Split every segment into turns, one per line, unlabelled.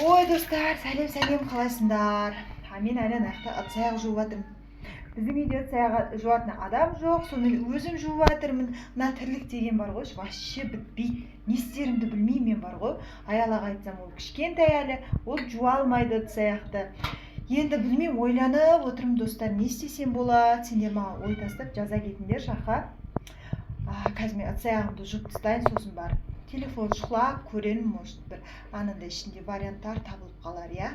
Ой, достар, сәлем, сәлем, қалайсыңдар? А мен әлі ана жақта ыдыс аяқ жуып жатырмын. Біздің үйде ыдыс аяқ жуатын адам жоқ, сонымен өзім жуып жатырмын. Мына тірлік деген бар ғой, вообще бітпейді. Не істерімді білмеймін мен бар ғой. Аялаға айтсам, ол кішкентай әлі, ол жуа алмайды ыдыс аяқты. Енді білмеймін, ойланып отырмын, достар, не істесем болады? Сендер маған ой тастап жаза кетіңдерші, аха. Қазір мен ыдыс аяғымды жуып тастайын, сосын барып телефон шұқылап көрермін, может, бір анандай ішінде варианттар табылып қалар, иә.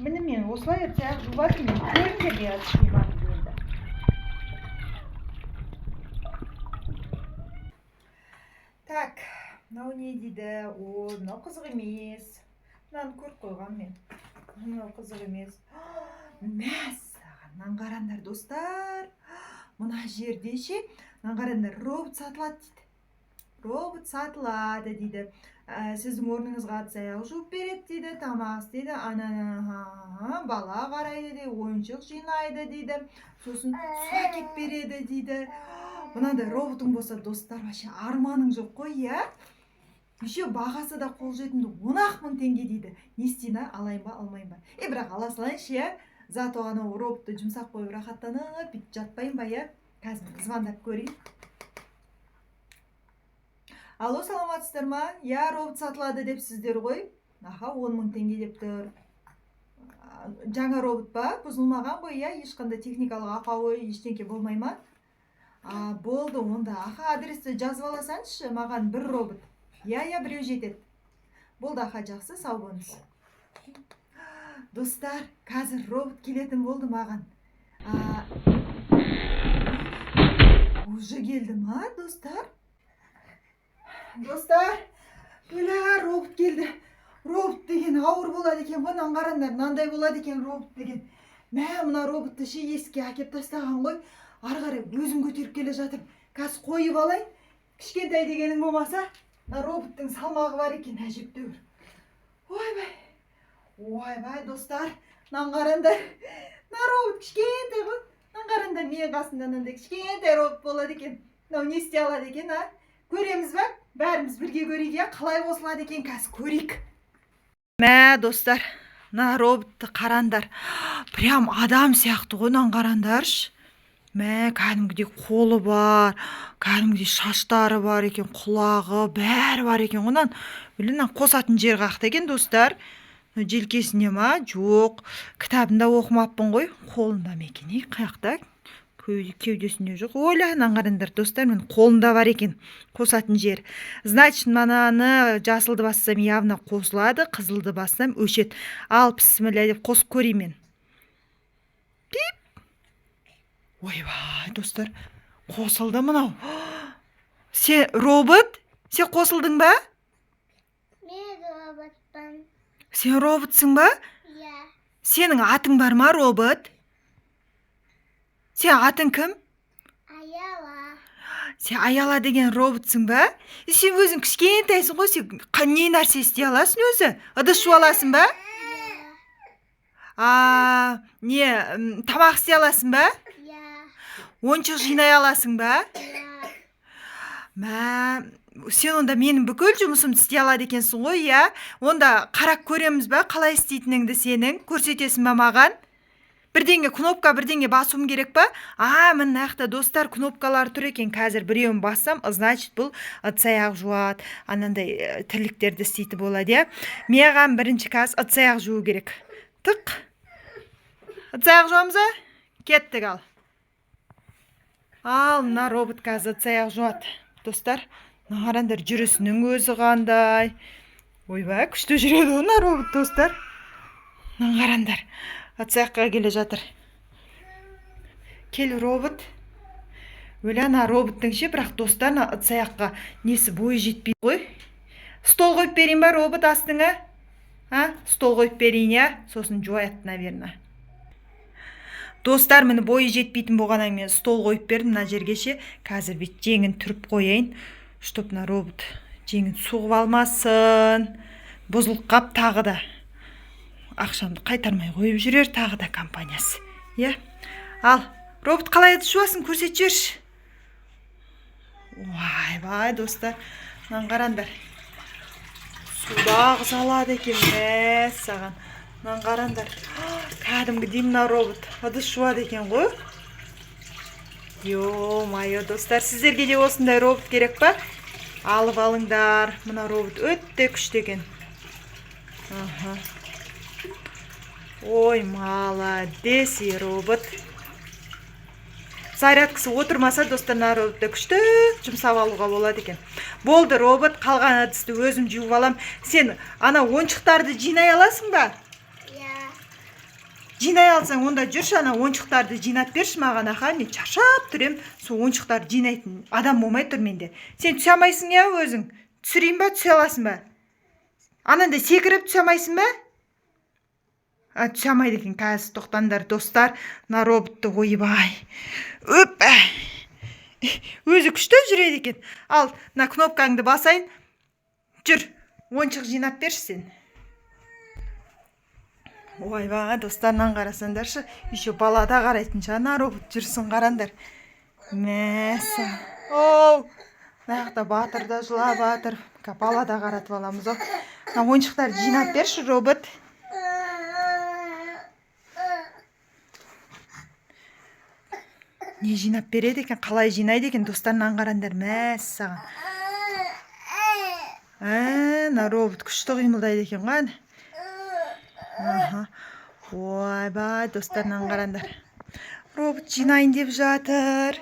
Міне, мен осылай ыдыс аяқ жуып жатырмын, көріңдер мен ыдыс жуғанымды енді. Так, мынау не дейді? О, мынау қызық емес. Мынаны көріп қойғанмын мен. Мынау қызық емес. Мәссаған, мынаны қараңдар, достар. Мына жерде ше, мынаны қараңдар, робот сатылады дейді. Робот сатылады дейді. Сіздің орныңызға ыдыс аяқ жуып береді дейді, тамақ істейді, ана бала қарайды дейді, ойыншық жинайды дейді, сосын су әкеліп береді дейді. Мынандай роботың болса, достар, вообще арманың жоқ қой, иә? Еще бағасы да қолжетімді, 10 ақ мың теңге дейді. Не істейін, а? Алайын ба, алмайын ба? Е, бірақ ала салайыншы, иә? Зато анау роботты жұмсақ қойып, рахаттанып бүйтіп жатпайын ба, иә? Қазір мен звондап көрейін. Алло, саламатсыздар ма? Иә, робот сатылады депсіздер ғой. Аха, 10 мың теңге деп тұр. Жаңа робот па? Бұзылмаған ғой, иә? Ешқандай техникалық ақауы, ештеңке болмай ма? А, болды онда. Аха, адресті жазып аласаңызшы, маған бір робот. Иә, иә, біреу жетеді. Болды, аха, жақсы, сау болыңыз. Достар, қазір робот келетін болды маған. А, уже келді ма, достар? Достар, өлә, робот келді. Робот деген ауыр болады екен ғой, мынаны қараңдар, мынандай болады екен робот деген. Мә, мына роботты ше есікке әкеліп тастаған ғой. Ары қарай өзім көтеріп келе жатырмын. Қазір қойып алайын. Кішкентай дегенің болмаса, мына роботтың салмағы бар екен әжептәуір. Ойбай, ойбай, достар, мынаны қараңдар. Мына робот кішкентай ғой. Мынаны қараңдар, менің қасымда мынандай кішкентай робот болады екен. Мынау не істей алады екен, а? Көреміз ба? Бәріміз бірге көрейік, иә? Қалай қосылады екен, қазір көрейік. Мә, достар, мына роботты қараңдар. Прям адам сияқты ғой, мынаны қараңдаршы. Мә, кәдімгідей қолы бар, кәдімгідей шаштары бар екен, құлағы, бәрі бар екен ғой мынаның. Блин, мына қосатын жері қаяқта екен, достар? Желкесінде ма? Жоқ. Кітабын да оқымаппын ғой. Қолында ма екен? Ей, қаяқта? Кеудесінде жоқ. Ойла, мынаны қараңдар, достар, міне, қолында бар екен қосатын жер. Значит, мынаны жасылды бассам, явно қосылады, қызылды бассам, өшеді. Ал, бісміллә деп қосып көрейін мен. Пип. Ойбай, достар, қосылды мынау. Сен робот? Сен қосылдың ба?
Мен роботпын.
Сен роботсың ба?
Иә.
Сенің атың бар ма, робот? Сен атың кім?
Аяла.
Сен Аяла деген роботсың ба? Е, сен өзің кішкентайсың ғой, сен не нәрсе істей аласың өзі? Ыдыс жуа аласың ба?
Иә.
А, не, тамақ істей аласың ба?
Иә.
Ойыншық жинай аласың ба?
Иә.
Мә, сен онда менің бүкіл жұмысымды істей алады екенсің ғой, иә? Онда қарап көреміз ба, қалай істейтініңді сенің? Көрсетесің ба маған? Бірдеңе кнопка, бірдеңе басуым керек па? А, міне, мына жақта, достар, кнопкалар тұр екен. Қазір біреуін бассам, значит, бұл ыдыс аяқ жуады, анандай тірліктерді істейтін болады, иә? Маған бірінші қазір ыдыс аяқ жуу керек. Тық. Ыдыс аяқ жуамыз ба? Кеттік ал. Ал, мына робот қазір ыдыс аяқ жуады. Достар, мына қараңдар, жүрісінің өзі қандай. Ойбай, күшті жүреді ғой мына робот, достар. Мына қараңдар. Ыдыс аяққа келе жатыр. Кел, робот. Өлә, ана роботтың ше, бірақ, достар, мына ыдыс аяққа несі, бойы жетпейді ғой. Стол қойып берейін ба, робот, астыңа? А? Стол қойып берейін, иә? Сосын жуаяды, наверное. Достар, міне, бойы жетпейтін болғаннан мен стол қойып бердім мына жерге ше. Қазір бүйтіп жеңін түріп қояйын, чтоб мына робот жеңін соғып алмасын. Бұзылып қап тағы да. Ақшамды қайтармай қойып жүрер тағы да компаниясы. Иә? Ал, робот, қалай ыдыс жуасың, көрсетіп жіберші. Ойбай, достар, мынаны қараңдар. Суды ағыза алады екен. Мәссаған, мынаны қараңдар, кәдімгідей мына робот ыдыс жуады екен ғой. Ё-моё, достар, сіздерге де осындай робот керек па? Алып алыңдар, мына робот өте күшті екен. Аха. Ой, молодец, и робот. Зарядкасы отырмаса, достар, мына роботты күшті жұмсап алуға болады екен. Болды, робот, қалған ыдысты өзім жуып алам. Сен ана ойыншықтарды жинай аласың ба?
Иә.
Жинай алсаң, онда жүрші, ана ойыншықтарды жинап берші маған. Аха, мен шаршап тұр ем, сол ойыншықтарды жинайтын адам болмай тұр менде. Сен түсе алмайсың, иә? Өзің түсірейін ба? Түсе аласың ба? Анандай секіріп түсе алмайсың ба? А, түсе алмайды екен. Қазір, тоқтаңдар, достар, мына роботты, ойбай, өп, өзі күшті жүреді екен. Ал, мына кнопкаңды басайын, жүр, ойыншық жинап берші сен. Ойбай, достар, мынаны қарасаңдаршы, еще бала да қарайтын шығар мына робот жүрсін. Қараңдар, мәссаған. Оу, мына жақта Батыр да жылап жатыр. Бала да қаратып аламыз ау. Мына ойыншықтарды жинап берші, робот. Не жинап береді екен, қалай жинайды екен? Достар, мынаны қараңдар, мәссаған. Ә, мына робот күшті қимылдайды екен ғой, әне. Аха, ойбай, достар, мынаны қараңдар, робот жинайын деп жатыр.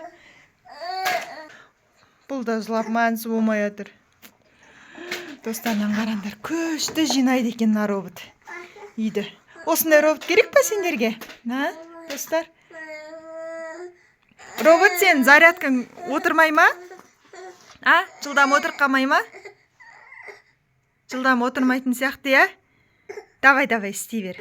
Бұл да жылап, мәнісі болмай жатыр. Достар, мынаны қараңдар, күшті жинайды екен мына робот үйді. Осындай робот керек па сендерге, а, достар? Робот, сен зарядкаң отырмай ма? А, жылдам отырып қалмай ма? Жылдам отырмайтын сияқты, иә? Давай, давай, істей бер.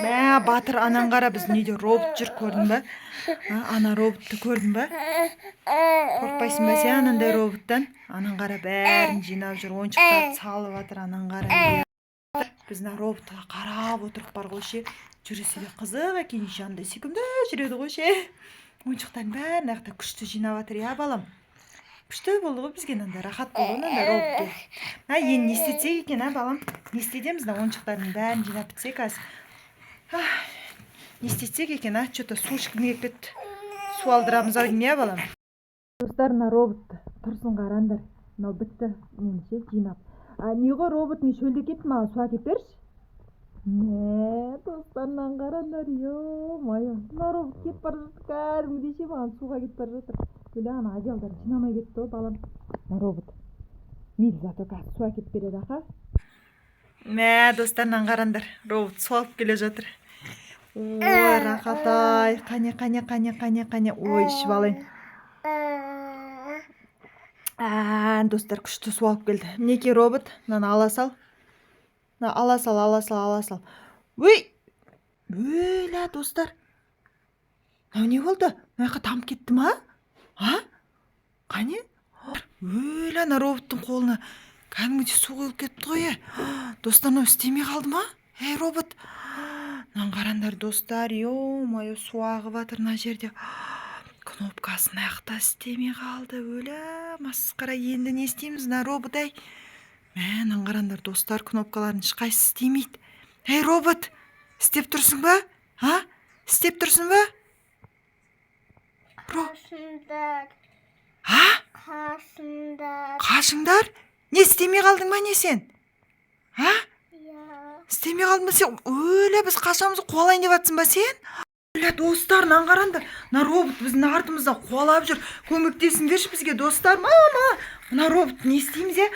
Мә, Батыр, анан қара, біздің үйде робот жүр, көрдің ба? А, ана роботты көрдің ба? Қорықпайсың ба сен анандай роботтан? Анан қара, бәрін жинап жүр, ойыншықтарды салып жатыр, анан қара. Біз мына роботқа қарап отырып бар ғой ше, жүрісі де қызық екен, еще андай сүйкімді жүреді ғой ше. Ойыншықтардың бәрін мына жақта күшті жинап жатыр, иә, балам? Күшті болды ғой бізге, мынандай рахат болды ғой мынандай робот келіп. А, енді не істетсек екен, а, балам? Не істетеміз? Мына ойыншықтардың бәрін жинап бітсек қазір. Не істетсек екен, а? Че-то су ішкім келіп кетті. Су алдырамыз ау деймін, иә, балам? Достар, мына робот тұрсын, қараңдар. Мынау бітті меніңше жинап. А, не ғой, робот, мен шөлдеп кеттім, маған су әкеліп берші. Мә, достар, мынаны қараңдар, ё-моё, мына робот кетіп бара жатыр кәдімгідей ше, маған суға кетіп бара жатыр. Өлә, ана одеялдарды жинамай кетті ғой, балам, мына робот. Мейлі, зато қазір су әкеліп береді, аха. Мә, достар, мынаны қараңдар, робот су алып келе жатыр. Ой, рахат ай, қане, қане, қане, қане, қане, ой, ішіп алайын. Ә, достар, күшті су алып келді. Мінекей, робот, мынаны ала сал. Мына ала сал, ала сал, ала сал. Өй, өлә, достар. Мынау не болды? Мына жаққа тамып кетті ма? А? Қане? Өлә, ана роботтың қолына кәдімгідей су құйылып кетті ғой, е. Достар, мынау істемей қалды ма? Ей, робот. Мынаны қараңдар, достар, ё-моё, су ағып жатыр мына жерде. Кнопкасы мына жақта істемей қалды. Өлә, масқара, енді не істейміз мына робот, ай? Мә, мынаны қараңдар, достар, кнопкалардың ешқайсысы істемейді. Ей, робот, істеп тұрсың ба? А? Істеп тұрсың ба?
Қашыңдар.
А?
Қашыңдар.
Қашыңдар? Не, істемей қалдың ба, не сен? А?
Иә.
Істемей қалдың ба сен? Өлә, біз қашамыз, қуалайын деп жатсың ба сен? Өлә, достар, мынаны қараңдар. Мына робот біздің артымыздан қуалап жүр. Көмектесіңдерші бізге, достар, мама. Мына робот не істейміз, е?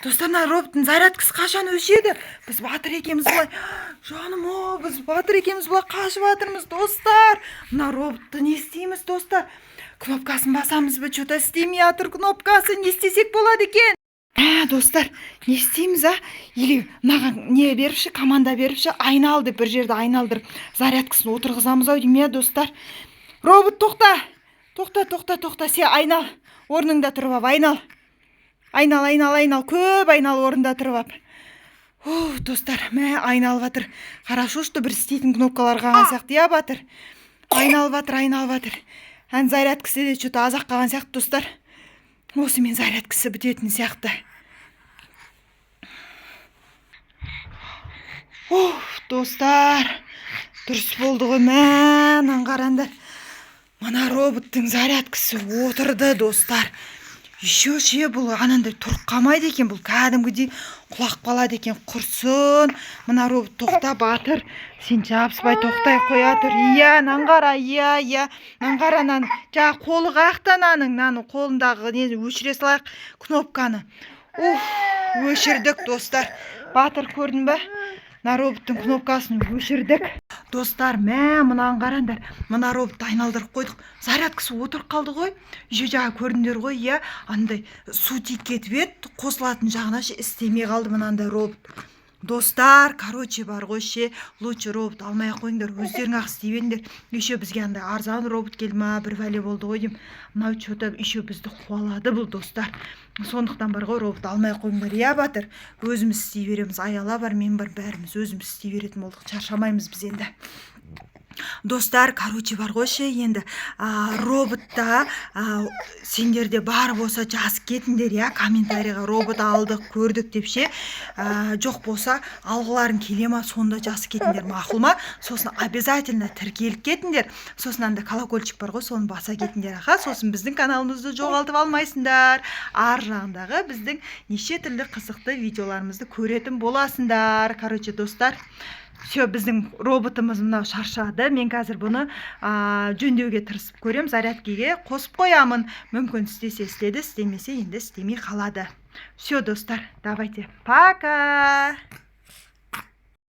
Достар, мына роботтың зарядкасы қашан өшеді? Біз Батыр екеуміз былай, жаным, о, біз Батыр екеуміз былай қашып жатырмыз, достар. Мына роботты не істейміз, достар? Кнопкасын басамыз ба? Че-то істемей жатыр кнопкасы. Не істесек болады екен? Ә, достар, не істейміз, а? Или мынаған не беріпші, команда беріпші, айнал деп, бір жерді айналдырып, зарядкасын отырғызамыз ау деймін, иә, достар. Робот, тоқта. Тоқта, тоқта, тоқта, сен айнал. Орныңда тұрып ап, айнал. Айнал, айнал, айнал, көп айнал орнында тұрып ап. Ух, достар, мә, айналып жатыр. Хорошо, что бір істейтін кнопкалар қалған сияқты, иә, Батыр? Айналып жатыр, айналып жатыр. Ән, зарядкасы де че-то аз-ақ қалған сияқты, достар. Осымен зарядкасы бітетін сияқты. Уф, достар, дұрыс болды ғой. Мә, мынаны қараңдар, мына роботтың зарядкасы отырды, достар. Еще ше, бұл анандай тұрып қалмайды екен, бұл кәдімгідей құлап қалады екен. Құрсын, мына робот. Тоқта, Батыр, сен жабыспай тоқтай қоя тұр. Иә, мынаны қара. Иә, мынаны қара, мынаны. Жаңағы қолы қаяқта мынаның? Мынаның қолындағы нені өшіре салайық, кнопканы. Уф, өшірдік, достар. Батыр, көрдің бе, мына роботтың кнопкасын өшірдік, достар. Мә, мынаны қараңдар, мына роботты айналдырып қойдық, зарядкасы отырып қалды ғой. Еще жаңа көрдіңдер ғой, иә, андай су тиіп кетіп еді қосылатын жағына ше, істемей қалды мынандай робот. Достар, короче, бар ғой ше, лучше робот алмай ақ қойыңдар, өздерің ақ істей беріңдер. Еще бізге андай арзан робот келді ма, бір бәле болды ғой деймін. Мынау че то еще бізді қуалады бұл, достар. Сондықтан бар ғой, робот алмай ақ қойыңдар. Иә, Батыр, өзіміз істей береміз. Аяла бар, мен бар, бәріміз өзіміз істей беретін болдық, шаршамаймыз біз енді. Достар, короче, бар ғой ше, енді роботта сендерде бар болса, жазып кетіңдер, иә, комментарийға, робот алдық, көрдік деп ше. Жоқ болса, алғыларың келе ма, сонда жазып кетіңдер, мақұл ма? Сосын обязательно тіркеліп кетіңдер, сосын анда колокольчик бар ғой, соны баса кетіңдер. Аха, сосын біздің каналымызды жоғалтып алмайсыңдар, ар жағындағы біздің неше түрлі қызықты видеоларымызды көретін боласыңдар. Короче, достар, все, біздің роботымыз мынау шаршады. Мен қазір бұны жөндеуге тырысып көрем, зарядкеге қосып қоямын. Мүмкін, істесе, істеді, істемесе, енді істемей қалады. Все, достар, давайте, пока.